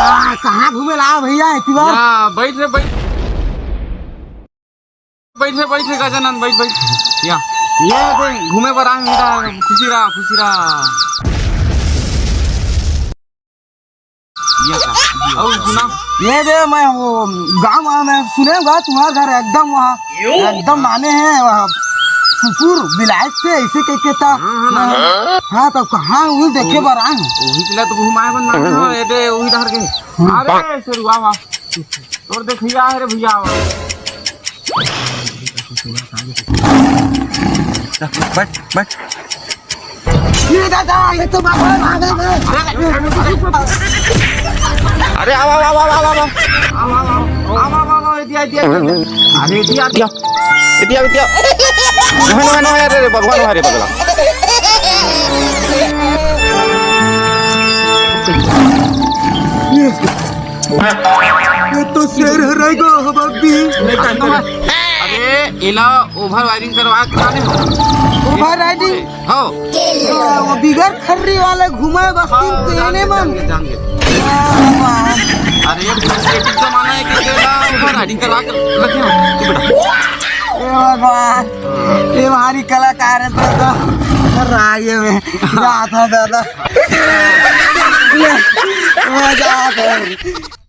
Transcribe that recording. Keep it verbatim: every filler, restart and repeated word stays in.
आ, कहाँ घूमे ला भैया इतनी बार? या, बैठ रे, बैठ। बैठ रे, बैठ रे, गजानन, बैठ, बैठ। या, ये दे, घूमे बर आए, मेरा खुशी रहा, खुशी रहा। ये का? और सुना? ये दे, मैं वो गाँव में सुने गा, तुम्हारा घर एकदम वहाँ, एकदम माने हैं वहाँ, कुकुर बिलायत से ऐसे कह के था। हाँ, हाँ, हाँ। हाँ, तो कहाँ वो देखे बर आए हैं? वही तिला तो घुमाए बन माने हो, ये दे, वही डहर के। अरे, सर, वाह, वाह। तोर देखिया है रे भैया, वाह। बैठ, बैठ। ये दादा, ये तो बाबा भागे रे। अरे, आवा, आवा, आवा, आवा, आवा। आवा, आवा, आवा, आवा, आवा, आवा, ये दिया, ये दिया। अरे, ये दिया। इतिया, इतिया। नोहे, नोहे, नोहे, अरे, अरे, भगवान, अरे, पगला। ये तो शेर हराएगा, हम अभी। अरे, एला ओवर वायरिंग करवा के आने हो। Over riding? हो। वो बिगर खर्री वाले घूमे बस्ती हाँ, में जान तेने गए, मन। जान गए, जान गए। अरे, ये फैसिलिटी जमाना है कि एला ओवर राइडिंग करवा के रखे हो। तू बेटा। ए भगवान, ये भारी कलाकार है तो, तो रागे में जात है दादा। ये, ये जात है।